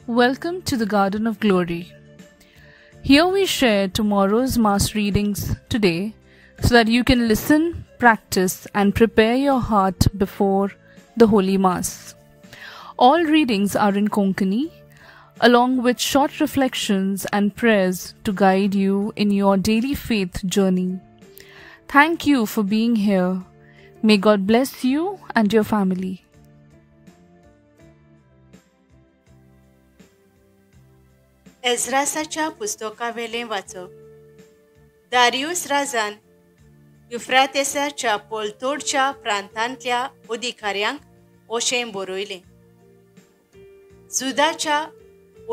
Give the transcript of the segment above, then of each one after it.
Welcome to the Garden of Glory. Here we share tomorrow's Mass readings today so that you can listen, practice and prepare your heart before the Holy Mass. All readings are in Konkani, along with short reflections and prayers to guide you in your daily faith journey. Thank you for being here. May God bless you and your family. एज्रासाच्या पुस्तकावेलें वाचप. दारियूस राजान युफ्रातेसाच्या पलतोडच्या प्रांतांतल्या अधिकाऱ्यांक अशें बरयलें, जुदाच्या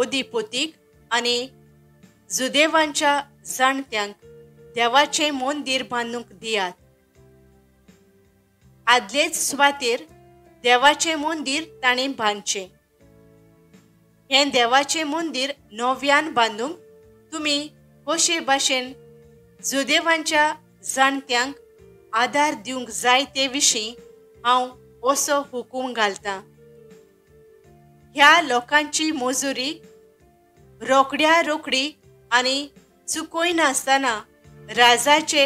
अधिपतीक आनी जुदेवांच्या जाणट्यांक देवाचें मंदीर बांदूंक दियात. आदलेच सुवातेर देवाचें मंदीर तांणी बांदचें. हें देवाचें मंदीर नव्यान बांदूंक तुमी कशे भाशेन जुदेवांच्या जाणट्यांक आदार दिवंक जाय ते विशीं हांव असो हुकूम घालतां. ह्या लोकांची मजुरी रोखड्या रोखडी आनी चुकयनासतना राजाचे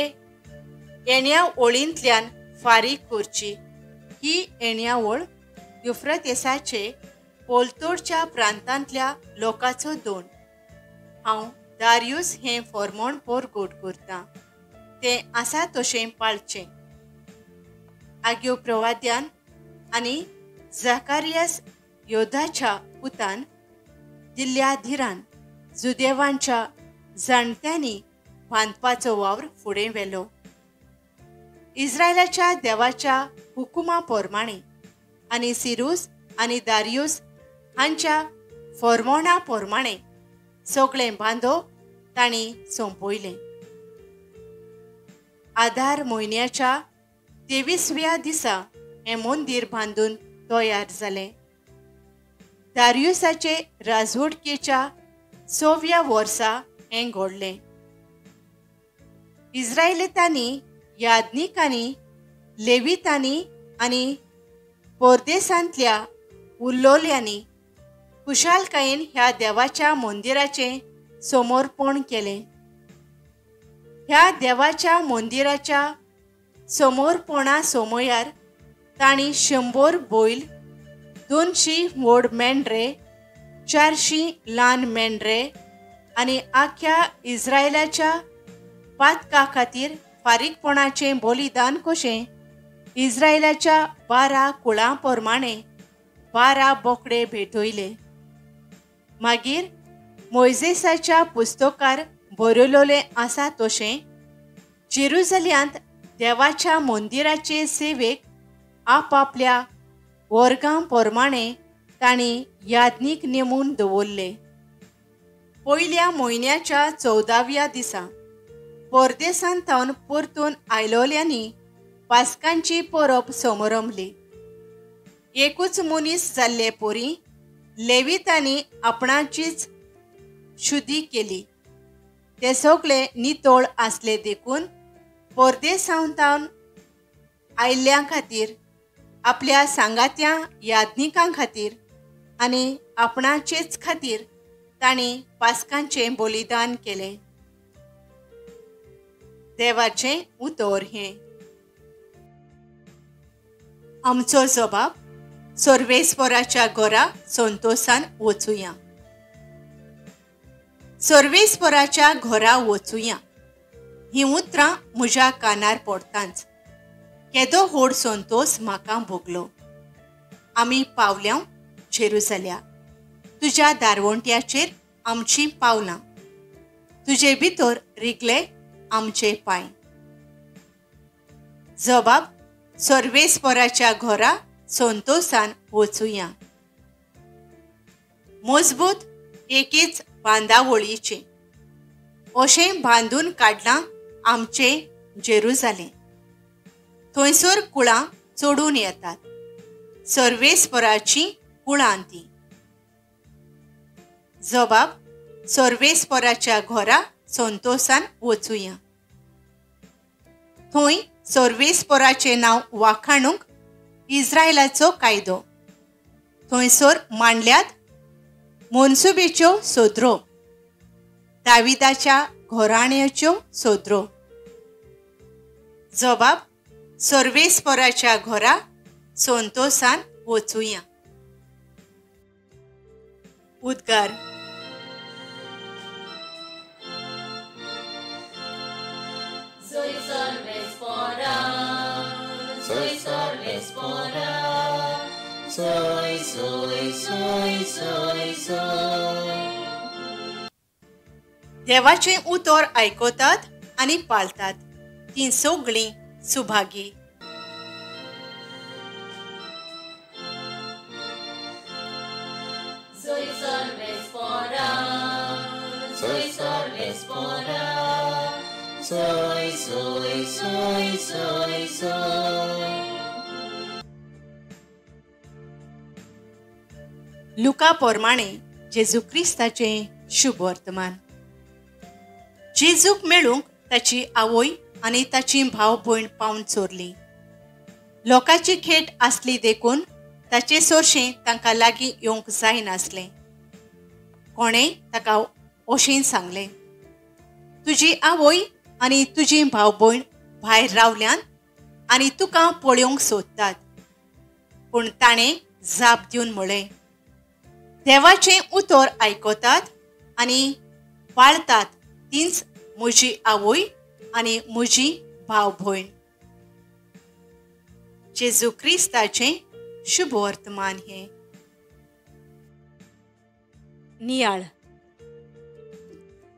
येण्यावळींतल्यान फारीक करची. ही येण्यावळ युफ्रातेसाचे पलतोडच्या प्रांतांतल्या लोकांचो दोन. हांव दारियूस हें फॉर्मोण परगट करतां, तें आसा तशें पाळचें. आग्यो प्रवाद्यान आनी जाकारियास योधाच्या पुतान दिल्ल्या धिरान जुदेवांच्या जाणट्यांनी बांदपाचो वावर फुडें व्हेलो. इस्रायलाच्या देवाच्या हुकुमा प्रमाणें आनी सिरूस आनी दारियूस हांच्या फॉर्मोणा प्रमाणें सगळें बांदप तांणी सोंपयलें. आधार म्हयन्याच्या 23व्या दिसा हें मंदीर बांदून तयार जालें. दारियूसाचे राजवटकेच्या 6व्या वर्सा हें घडलें. इस्रायलितांनी, याज्ञिकांनी, लेवितांनी आनी परदेसांतल्या उल्लोल्यांनी खुशालकायेन ह्या देवाच्या मंदिराचें समर्पण केलें. ह्या देवाच्या मंदिराच्या समर्पणा समयार तांणी 100 बैल, 200 व्हड मेंढरे, 400 ल्हान मेंढरे आनी आख्या इस्रायलाच्या पातका खातीर फारीकपणाचें बलिदान कशें इस्रायलाच्या 12 कुळां प्रमाणें 12 बोकडे भेटयले. मागीर मोयजेसाच्या पुस्तकार बरयलेलें आसा तशें जेरुजल्यांत देवाच्या मंदिराचे सेवेक आपापल्या वर्गां प्रमाणें तांणी याज्ञीक नेमून दवरले. पयल्या म्हयन्याच्या 14व्या दिसा परदेसांत थावन परतून आयलोल्यांनी पास्कांची परब समरंभली. एकूच मनीस जाल्ले पोरी लेवितांनी आपणाचीच शुद्धी केली. ते सगळे नितळ आसले देखून परदेसांत आयिल्ल्यां खातीर, आपल्या सांगात्या याज्ञिकां खातीर आनी आपणाचेच खातीर तांणी पास्कांचें बलिदान केलें. देवाचें उतर हें. आमचो जबाब सर्वेस्पराच्या घरा संतोसान वचुया. सर्वेस्पराच्या घरा वचुया हीं उतरां म्हज्या कानार पडटांच केदो व्हड संतोस म्हाका भोगलो. आमी पावल्या जेरुजल्या, तुज्या दारवंट्याचेर आमचीं पावलां, तुजे भितर रिगले आमचे पांय. जबाब सर्वेस्पराच्या घरा संतोसान वचुया. मजबूत एकेच बांदावळीचें अशें बांदून काडलां आमचें जेरुजालें. थंयसर कुळां चडून येतात, सर्वेस्पराचीं कुळां तीं. जबाब सर्वेस्पराच्या घरा संतोसान वचुया. थंय सर्वेस्पराचें नांव वाखाणूंक इस्रायलाचो कायदो थंयसर मांडल्यात मोन्सुबेच्यो सोदरो, दाविदाच्या घोराण्याच्यो सोदरो. जबाब सर्वेस्पराच्या घरा संतोसान वचुया. उद्गार. Soy, soy, soy, soy, soy. देवाचें उतर आयकतात आनी पाळतात तीं सगळीं Subhagi. Soy सर्वेस्परा, soy सर्वेस्परा, soy, soy, soy, soy, soy. लुका प्रमाणे जेजू क्रिस्ताचें शुभ वर्तमान. जेजूक मेळूंक ताची आवय आनी ताची भाव भयण पावन चोरली. लोकांची खेट आसली देखून ताचे सोरशें तांकां लागीं येवंक जायनासलें. कोणें ताका अशें सांगलें, तुजी आवय आनी तुजी भाव भयण भायर रावल्यान आनी तुका पळोवंक सोदतात. पूण ताणें जाप दिवन म्हळें, देवाचें उतर आयकतात आनी पाळतात तींच म्हजी आवय आनी म्हजी भाव भयण. जेजू क्रिस्ताचें शुभ वर्तमान हें. नियाळ.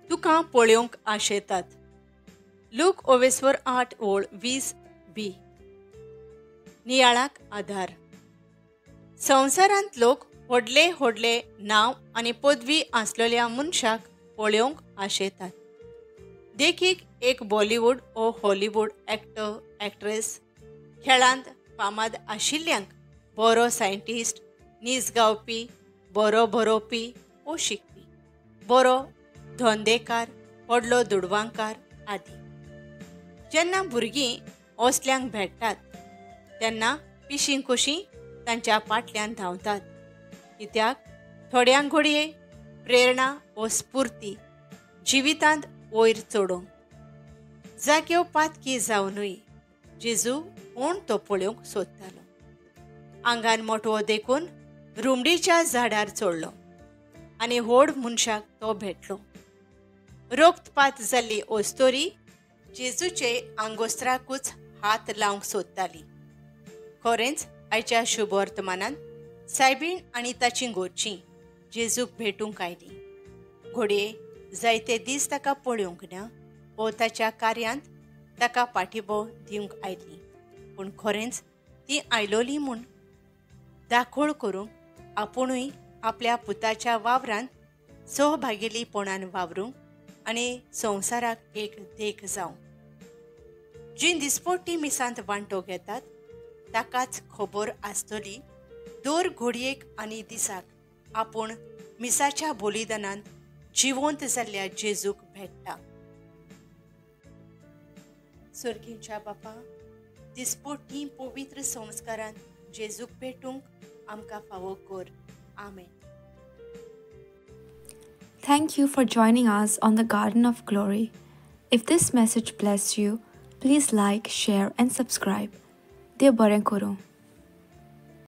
तुका पळोवंक आशेतात. लूक ओवेस्वर 8 ओळ 20 बी. नियाळाक आधार. संवसारांत लोक व्हडले व्हडले नांव आनी पदवी आसलेल्या मनशाक पळोवंक आशेतात. देखीक एक बॉलिवूड ओ हॉलिवूड एक्टर एक्ट्रेस, खेळांत फामाद आशिल्ल्यांक, बरो सायंटिस्ट, नीज गावपी, बरो बरोवपी ओ शिकपी, बरो धंदेकार, व्हडलो दुडवांकार आदी. जेन्ना भुरगीं असल्यांक भेट्टात तेन्ना पिशीं कशीं तांच्या फाटल्यान धांवतात. कित्याक थोड्यांक घडये प्रेरणा ओ स्फूर्ती जिवितांत वयर चडोवंक. जाग्यो पातकी जावनूय जेजू कोण तो पळोवंक सोदतालो. आंगान मोटवो देखून रुमडीच्या झाडार चडलो आनी व्हड मनशाक तो भेटलो. रक्तपात जाल्ली अस्तोरी जेजूचे आंगोस्त्राकूच हात लावंक सोदताली. खरेंच आयच्या शुभ वर्तमानान सायबीण आनी ताची घरचीं जेजूक भेटूंक आयलीं. घडये जायते दीस ताका पळोवंक ना वो ताच्या कार्यांत ताका पाठिंबो दिवंक आयलीं, पूण खरेंच ती आयलोली म्हूण दाखोळ करूंक आपुणूय आपल्या पुताच्या वावरांत सहभागीपणान वावरूंक आनी संवसाराक एक देख जावं. जीं दिसपट्टी मिसांत वांटो घेतात ताकाच खबर आसतली दर घडयेक आनी दिसाक आपूण मिसाच्या बलिदानांत जिवंत जाल्ल्या जेजूक भेट्टा. सर्गीच्या बापा, दिसपट्टी पवित्र संस्कारान जेजूक भेटूंक आमकां फावो कर. आमेन. Thank you for joining us on the Garden of Glory. If this message blessed you, please like, share and subscribe. Dev बरें करूं.